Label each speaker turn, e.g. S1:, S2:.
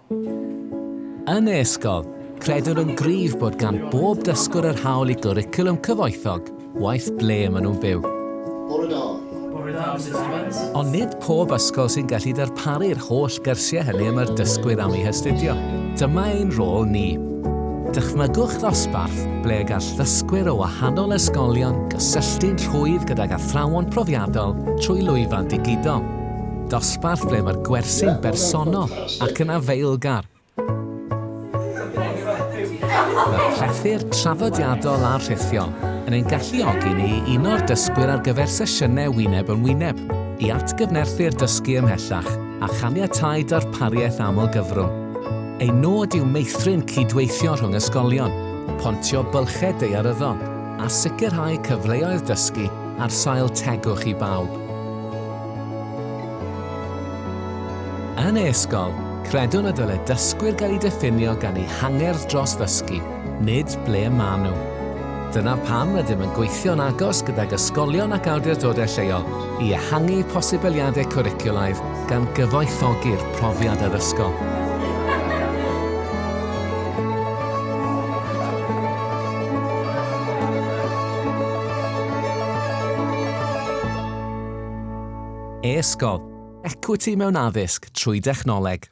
S1: Yn e-sgol, credwn yn gryf bod gan bob dysgwr yr hawl i gwricwlwm cyfoethog, waeth ble maen nhw'n byw.
S2: Bore da.
S3: Bore da, Misus Evans.
S1: Ond nid pob ysgol sy'n gallu darparu'r holl gyrsiau hynny y mae'r dysgwyr am eu hastudio. Dyma ein rôl ni. Dychmygwch ddosbarth ble y gall ddysgwyr o wahanol ysgolion gysylltu'n rhwydd gydag athrawon profiadol trwy lwyfan digidol. Dosbarth ble mae'r gwersi'n bersonol ac yn afaelgar. Mae'r plethu'r traddodiadol a'r rhithiol yn ein galluogi ni i uno'r dysgwyr ar gyfer sesiynau wyneb yn wyneb, i atgyfnerthu'r dysgu ymhellach a chaniatáu darpariaeth aml-gyfrwng. Ein nod yw meithrin cydweithio rhwng ysgolion, pontio bylchau daearyddol, a sicrhau cyfleoedd dysgu ar sail tegwch i bawb. Yn e-sgol, credwn y dyle dysgwyr gael eu diffinio gan eu hangerdd dros ddysgu, nid ble maen nhw. Dyna pam rydym yn gweithio'n agos gydag ysgolion ac awdurdodau lleol i ehangu posibiliadau cwricwlaidd gan gyfoethogi'r profiad addysgol. E-sgol, Equity mewn addysg trwy dechnoleg.